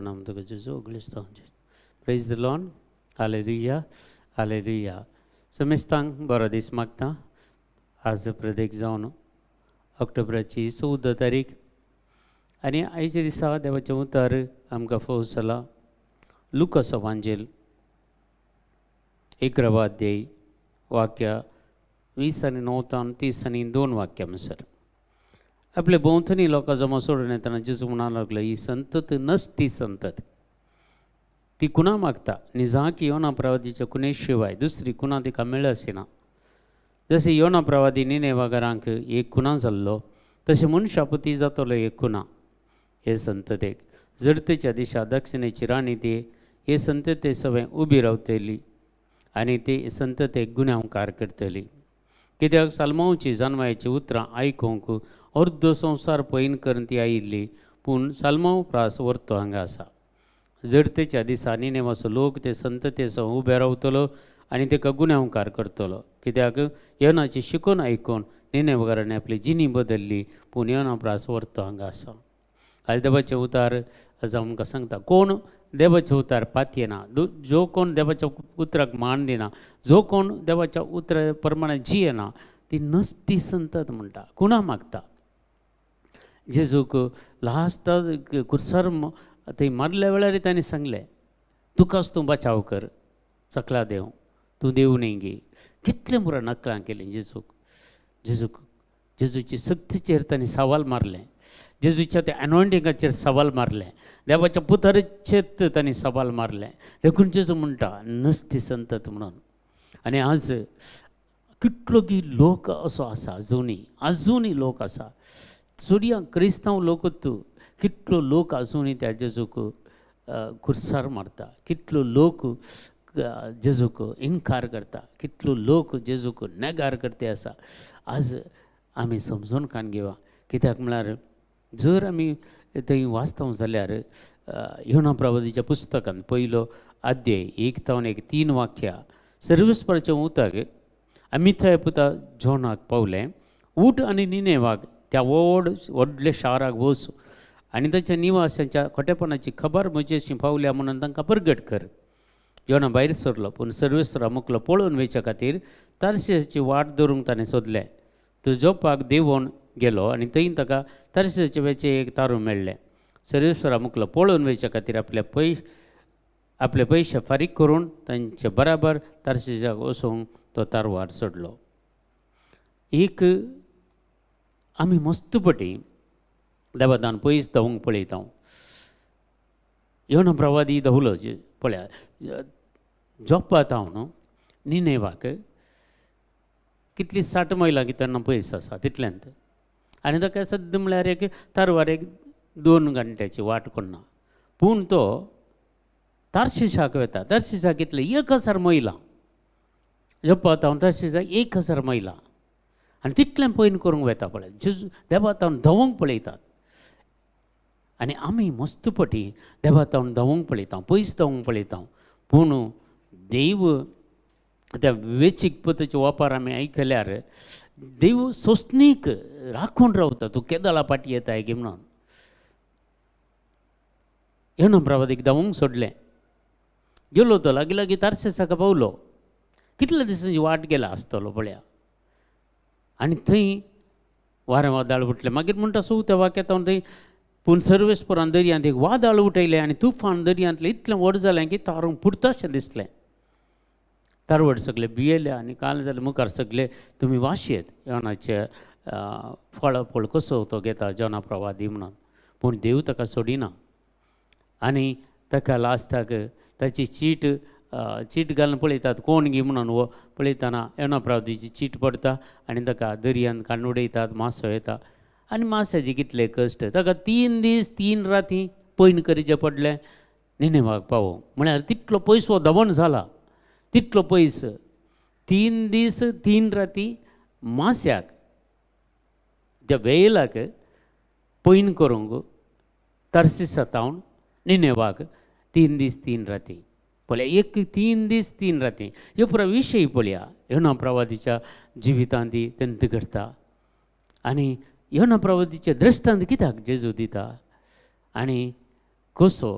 नाम तुका जेजू उगळिस्तांव. Praise the Lord. Hallelujah, hallelujah. समेस्तांक बरो दीस मागता. आज प्रदेक जावन ऑक्टोबराची 14 तारीख आनी आयच्या दिसा देवाचें उतर आमकां फोव जाला लुकास वांजेल 11वो अध्याय, वाक्य 20 आनी 9 तावन 30 आनी 2 वाक्यां म्हणसर. आपले भोंवतणी लोकां जमा सोडून येतना जेजू म्हणा लागलो, ही संतत नश्टी संतत, ती कुणा मागता. निजाकी योना प्रवादीच्या कुणे शिवाय दुसरी कुणा तिका मेळशिना. जशें योना प्रवादी निनेवा घरांक एक कुणा जाल्लो, तशें मनशापुती जातलो एक कुणा हे संततेक. जडतेच्या दिशा दक्षिणेची राणी ती हे संतते सगळें उबी रावतली आनी ती संततेक गुन्यांवकार करतली, कित्याक सालमांवची जानवायची उतरां आयकूंक अर्दो संवसार पयन करून ती आयिल्ली, पूण सालमांव प्रास वर्तो हांगा आसा. जडतेच्या दिसा निनेवाचो लोक ते संतते उबे रावतलो आनी ताका गुन्यांवकार करतलो, कित्याक योनाची शिकून आयकून निनेवकारांनी आपली जिणी बदल्ली, पूण योना प्रास वर्तो हांगा आसा. आयज देवाचें उतार आज आमकां सांगता, कोण देवाचें उतार पातयेना, जो कोण देवाच्या उतराक मान दिना, जो कोण देवाच्या उतरा प्रमाणे जियेना, ती नश्टी संतत म्हणटा, कुणा मागता. जेजूक लास्टाक कुर्सार थंय मारल्या वेळार तांणी सांगलें, तुकाच तूं बचाव कर, सकला देव, तूं देव न्ही गे. कितलें पुरो नकळां केलीं जेजूक. जेजूक जेजूची सक्तीचेर तांणी सवाल मारलें, जेजूच्या त्या एनॉयंटिंगाचेर सवाल मारलें, देवाच्या पुतराचेर तांणी सवाल मारलें. देखून जेजू म्हणटा नश्टी संतत म्हणून. आनी आज कितलो की लोक असो आसा, अजुनूय अजुनूय लोक आसा, चोडया क्रिस्तांव लोकूच, कितलो लोक अजुनूय त्या जेजूक कुर्सार मारता, कितलो लोक जेजूक इनकार करता, कितलो लोक जेजूक नेगार करते आसा. आज आमी समजून कान घेवा, कित्याक म्हळ्यार जर आमी थंय वाचता जाल्यार योना प्रवादीच्या पुस्तकान पयलो अध्याय 1 तावन 1 3 वाक्या, सर्वेस्पराचें उतक अमिताय पुता जोनाक पावलें, उठ आनी निनेवाक त्या व्हड व्हडल्या शाराक वच आनी ताच्या निवासाच्या खोटेपणाची खबर म्हजेशी पावल्या म्हणून तांकां परगट कर. योना भायर सरलो, पूण सर्वेस्वरा मुखलो पळोवन वयच्या खातीर तारशेची वाट धरूंक ताणें सोदलें. तो जोपाक देंवोन गेलो आनी थंय ताका तारशेचे वेचे एक तारू मेळ्ळें. सर्वेस्वरा मुखलो पळोवन वयच्या खातीर आपले पयशे फारीक करून तांचे बराबर तारशेच्याक वचूंक तो तारवार चडलो. एक आमी मस्त पटी देवादान पयस धांवूंक पळयता. योना प्रवादी धांवलो, पळया, जोप्पा तावन निनेवाक कितली 60 मैलां कितें पयस आसा तितल्यांत, आनी ताका सद्दां म्हळ्यार एक तारवार एक 2 घंट्याची वाट कोन्ना, पूण तो तारशिशाक वता. तारशिशाक कितले 1000 मैलां, जोप्पा तावन तारशिशाक 1000 मैलां, आनी तितलें पयन करूंक वता. पळय, जेजू देवा तावन धांवूंक पळयतात आनी आमी मस्तपटी देवा तावन धांवूंक पळयता, पयस धांवूंक पळयता, पूण देव त्या वेचीक पद्दतीचे वापर आमी आयकल्यार देव सोंसणीक राखून रावता, तूं केदळा फाटी येताय गे म्हणून. योना प्रवादीक धांवूंक सोडलें, गेलो तो लागीं लागीं तारशेसाका पावलो. कितल्या दिसांची वाट गेला आसतलो पळया. आनी थंय वारें वादळ उठलें. मागीर म्हणटा चवथ्या वाक्यांत थंय, पूण सर्वेस्परान दर्यांत एक वादळ उठयलें आनी तुफान दर्यांतलें इतलें व्हड जालें की तारूंक पुरताशें दिसलें. तारवड सगळे भियेले आनी काल जालें मुखार सगळे तुमी वाशयेत योनाचे फळ फळ कसो तो घेता जोना प्रवादी म्हणून. पूण देव ताका सोडिना आनी ताका लास्टाक ताची चीट चीट घालून पळयतात कोण गी म्हणून. हो पळयतना योना प्रवादीची चीट पडटा आनी ताका दर्यांत काडून उडयतात. मासो येता आनी माश्याचे कितले कश्ट, ताका 3 दीस 3 राती पयन करचें पडलें निनेवाक पावोवंक. म्हळ्यार तितलो पयस हो दवण जाला, तितलो पयस 3 दीस 3 राती माश्याक त्या वेलाक पयन करूंक तारसिसा तावन निनेवाक 3 दीस 3 राती. पळया, एक 3 दीस 3 राती ह्यो पुरो विशय पळया योना प्रवादीच्या जिवितांत ती तेंत करता. आनी योना प्रवादीचे दृश्टांत कित्याक जेजू दिता आनी कसो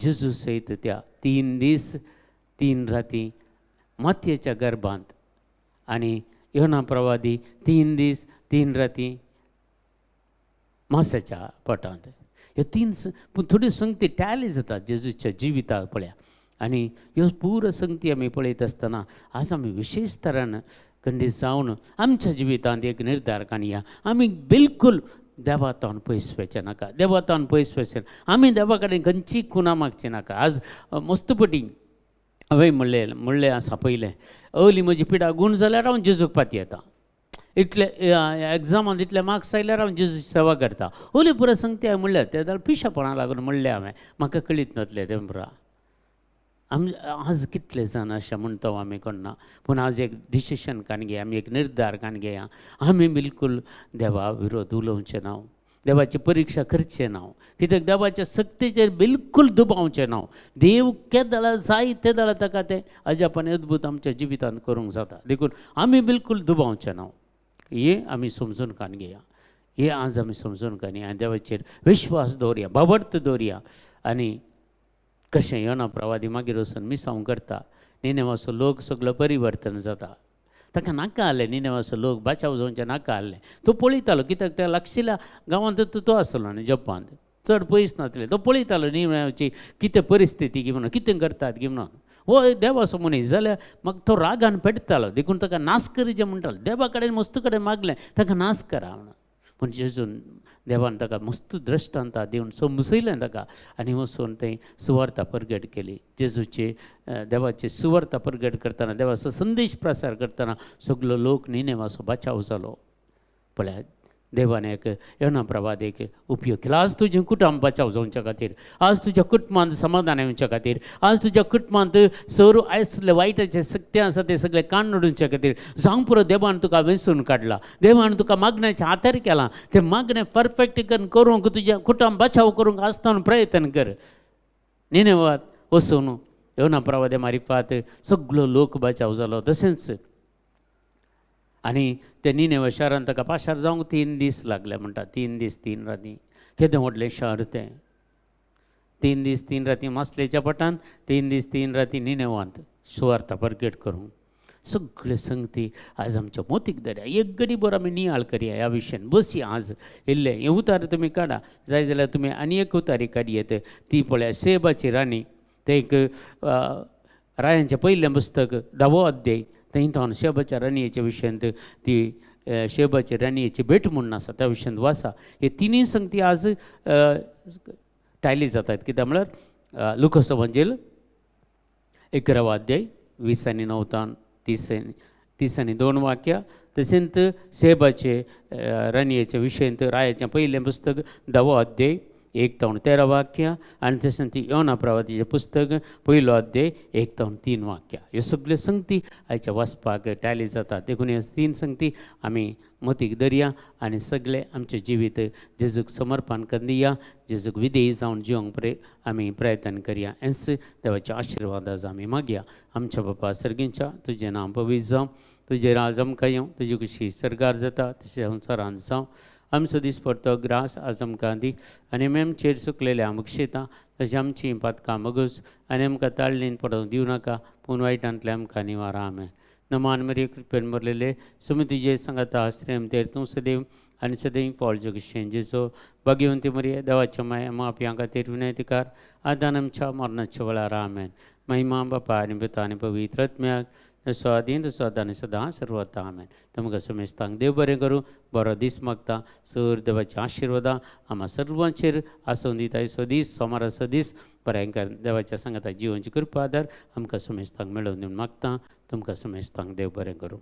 जेजू सयत त्या 3 दीस 3 राती मातयेच्या गर्भांत आनी योना प्रवादी 3 दीस 3 राती मासाच्या पोटांत. ह्यो 3 पूण थोड्यो संगती टॅली जातात जेजूच्या जिविताक पळया. आनी ह्यो पुरो संगती आमी पळयत आसतना आज आमी विशेश तरान खंडीत जावन आमच्या जिवितांत एक निर्धार काडया, आमी बिलकूल देवातावन पयस वचचें नाका, देवातावन पयस वचचें, आमी देवा कडेन खंयची खुणा मागची नाका. आज मस्तपटी हांवें म्हणलें आसा पयलें, अली म्हजी पिडा गूण जाल्यार हांव जेजूक पातयेता, इतले एग्जामान इतले मार्क्स आयल्यार हांव जेजूची सेवा करता. ओली पुरो संगती हांवें म्हणल्यार ते जाल्यार पिशेपणा लागून म्हणलें हांवें, म्हाका कळीत नासलें तें पुरा. आम आज कितले जाण अशें म्हणटा आमी कोण ना, पूण आज एक डिसिशन काडून घेया, आमी एक निर्धार काडून घेया, आमी बिलकूल देवा विरोध उलोवचें ना, देवाची परिक्षा करचें ना, कित्याक देवाच्या सक्तीचेर बिलकूल दुबावचें ना. देव केदळा जाय तेदळा ताका तें अजाप आनी अद्भुत आमच्या जिवितांत करूंक जाता. देखून आमी बिलकूल दुबावचें ना, हें आमी समजून काडून घेया, हें आज आमी समजून काडया आनी देवाचेर विश्वास दवरया, भावार्थ दवरया. आनी कशें योना प्रवादी मागीर वचून मिसांव करता, निनेवाचो लोक सगलो परिवर्तन जाता. ताका नाका आहलें निनेवाचो लोक बाचाव जावचें नाका आहलें. तो पळयतालो कित्याक त्या लागशिल्ल्या गांवांत तो आसलो न्ही जपांत, चड पयस नासलें. तो पळयतालो निनेवाची कितें परिस्थिती की म्हणून, कितें करतात की म्हणून. हो देवाचो मनीस जाल्यार म्हाका तो रागान पेटतालो, देखून ताका नाश करचें म्हणटालो. देवा कडेन मस्त कडेन मागलें ताका नाश करा म्हणून, पूण जेजून देवान ताका मस्त दृश्टांता दिवन समजयलें ताका आनी वचून थंय सुवार्ता परगट केली. जेजूचे देवाची सुवार्ता परगट करतना, देवाचो संदेश प्रसार करतना सगलो लोक निनेवाचो बाचाव जालो. पळयात देवान एक योना प्रवादेक उपयोग केला. आज तुजें कुटुंब बचाव जावच्या खातीर, आज तुज्या कुटुंबांत समाधान येवच्या खातीर, आज तुज्या कुटुंबांत सर्व आसले वायटाचे शक्ती आसा ते सगळे काण उडोवच्या खातीर जावं पुरो देवान तुका वेंचून काडला, देवान तुका मागण्याचें हातार केलां, तें मागणें परफेक्ट करूंक तुजें कुटुंब बचाव करूंक आसतना प्रयत्न कर. निनेवात वचून योना प्रवादे मारिफात सगलो लोक बचाव जालो. तशेंच आनी ते निनेवा शारान ताका पाशार जावंक 3 दीस लागले म्हणटा, 3 दीस 3 राती. केदें व्हडलें शार तें, 3 दीस 3 राती मासलेच्या पटान, 3 दीस 3 राती निनेवांत सुवार्ता परगट करूंक. सगळे संगती आज आमच्या मोतीक दर्या एक गडी बरो आमी नियाळ करया ह्या विशयान. बसया आज इल्लें हें उतार तुमी काडा, जाय जाल्यार तुमी आनी एक उतारी काडयेत, ती पळया सेबाची राणी. तें एक रायांचें पयलें पुस्तक 10वो अध्याय, थंय थावन शेबाच्या राणयेच्या विशयांत ती शेबाच्या राणयेची भेट म्हणून आसा त्या विशयांत वाचा. हे तिनूय संगती आज टायली जातात. कित्याक म्हळ्यार लुकोसो वंजेल 11वो अध्याय 20 आनी 9 तान 30 आनी 2 वाक्या, तशेंच सेबाचे राणयेच्या विशयांत रायाचें पयलें पुस्तक 10वो अध्याय 1 तावन 13 वाक्यां आनी तशेंच योना प्रवादीचें पुस्तक 1लो अध्याय 1 तावन 3 वाक्यां. ह्यो सगल्यो संगती आयच्या वाचपाक टॅली जातात. देखून ह्यो 3 संगती आमी मतीक धरया आनी सगळे आमचें जिवीत जेजूक समर्पण करून दिया, जेजूक विधेयी जावन जिवंक आमी प्रयत्न करया. हेंच देवाचे आशिर्वाद आज आमी मागया. आमच्या बापा सर्गींच्या, तुजें नांव पवित्र जावं, तुजें राज आमकां येवं, तुजी खुशी सरकार जाता तशें संवसारांत जावं. आमचो दिसपडतो ग्रास आज आमकां दी आनी आमी आमचेर चुकलेले आमकां शिता तशें आमची पातकां मगूस आनी आमकां ताळणीन पडोवंक दिवं नाका, पूण वायटांतले आमकां निवारा. आमेन. नमान मरिये, कृपेन भरलेले, सुमी तुजे सांगाता, श्रेम तेर तूं सदैव आनी सदैव फळ जगशें जेजो. भाग्यवंती मरिये, देवाच्या माय, मापयां खातीर विनंती कर आदान आमच्या मरणाच्या वेळार. आमेन. महिमा बापा आनी पुता आनी पवित्र आत्म्याक, जसो आदीं तसो आतां आनी सदां सर्वता. आमेन. तुमकां समेस्तांक देव बरें करूं, बरो दीस मागता. सर देवाच्या आशिर्वादां आमा सर्वांचेर आसून दिता. आयचो दीस सोमाराचो दीस बरें देवाच्या सांगाता जिवनची कृपा आदार आमकां समेस्तांक मेळोवन दिवन मागता. तुमकां समेस्तांक देव बरें करूं.